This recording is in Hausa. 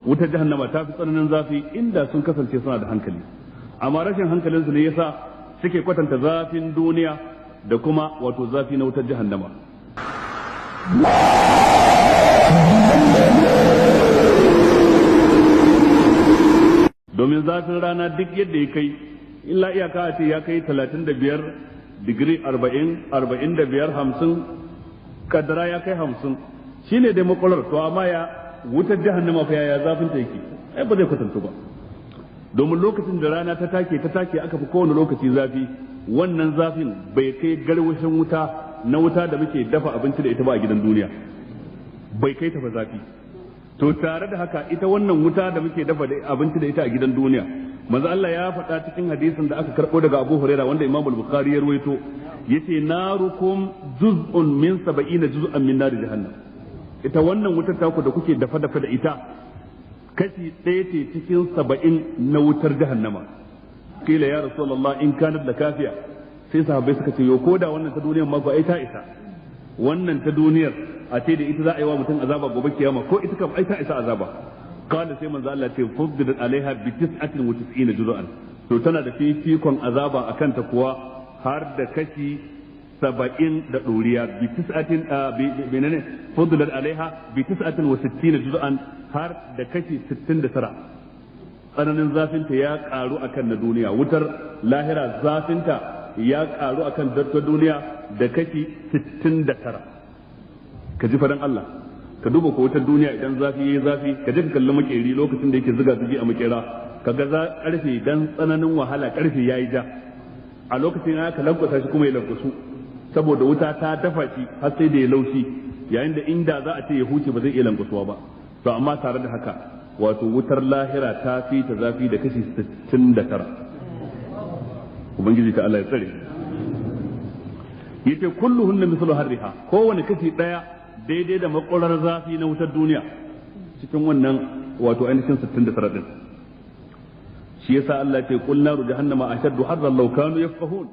Wutar jahannama ta fi tsananin zafi inda sun kasance suna da hankali. Amma rashin hankalinsu ne yasa suke kwatanta zafin duniya da kuma wato zafi na wutar jahannama. Domin zafin rana duk yadda ya kai, illa iyaka a ce ya kai 35 digiri, 40, 45, 50, kadara ya kai 50, shine dai makwalar. To amma ya wutar jahannama fa, yaya zafin ta yake? Ai ba zai kwatantu ba. Domin lokacin da rana ta take ta take aka fi kowane lokaci zafi, wannan zafin bai kai garwashin wuta na wuta da muke dafa abinci da ita ba a gidan duniya, bai kai ta ba zafi. To tare da haka, ita wannan wuta da muke dafa abinci da ita a gidan duniya, manzo Allah ya faɗa cikin hadisin da aka karɓo daga Abu Huraira wanda Imam Bukhari ya ruwaito, yace: "Narukum juz'un min 70 juz'an min nar jahannam." Ita wannan wutar taku da kuke dafa dafa da ita, kashi ɗaya ce cikin 70 na wutar jahannama. "Qila ya Rasulullah, in kanat lakafiya." Sai sahabbai suka ce: "Yo, ko da wannan ta duniyar ma ko ai ta isa. Wannan ta duniyar a ce da ita za a yi wa mutum azaba gobe kiyama, ko ita kam ai ta isa azaba." Kana sai manzo Allah ce: "Fuddilat alaiha bi 99 juz'an." To tana da fifikon azaba akan ta kuwa har da kashi 70 da ɗoriya. Bi tis'atin, menene, fuddilat alaiha bi 69 juz'an, har da kashi 69. Tsananin zafinta ya karu akan na duniya. Wutar lahira zafinta ya karu akan ta duniya da kashi 69. Ka ji fadan Allah. Ka duba ko wutar duniya, idan zafi yayi zafi, ka je ka kalli makeri lokacin da yake zuga zugi a makera, ka ga za karfe dan tsananin wahala karfe yayi ja. A lokacin aka lankwasa shi kuma ya lankwasu, saboda wuta ta dafa shi har sai da ya laushi, yayin da inda za a ce ya huce ba zai iya lankwasuwa ba. To amma tare da haka, wato wutar lahira ta fi ta zafi da kashi 69. Ubangiji ta Allah ya tsare. Yace: "Kulluhunna mithlu harriha." Kowane kashi daya daidai da makwarar zafi na wutar duniya cikin wannan wato ainihin 69 din. Shi yasa Allah ce: "Qul naru jahannama ashaddu harran law kanu yafqahun."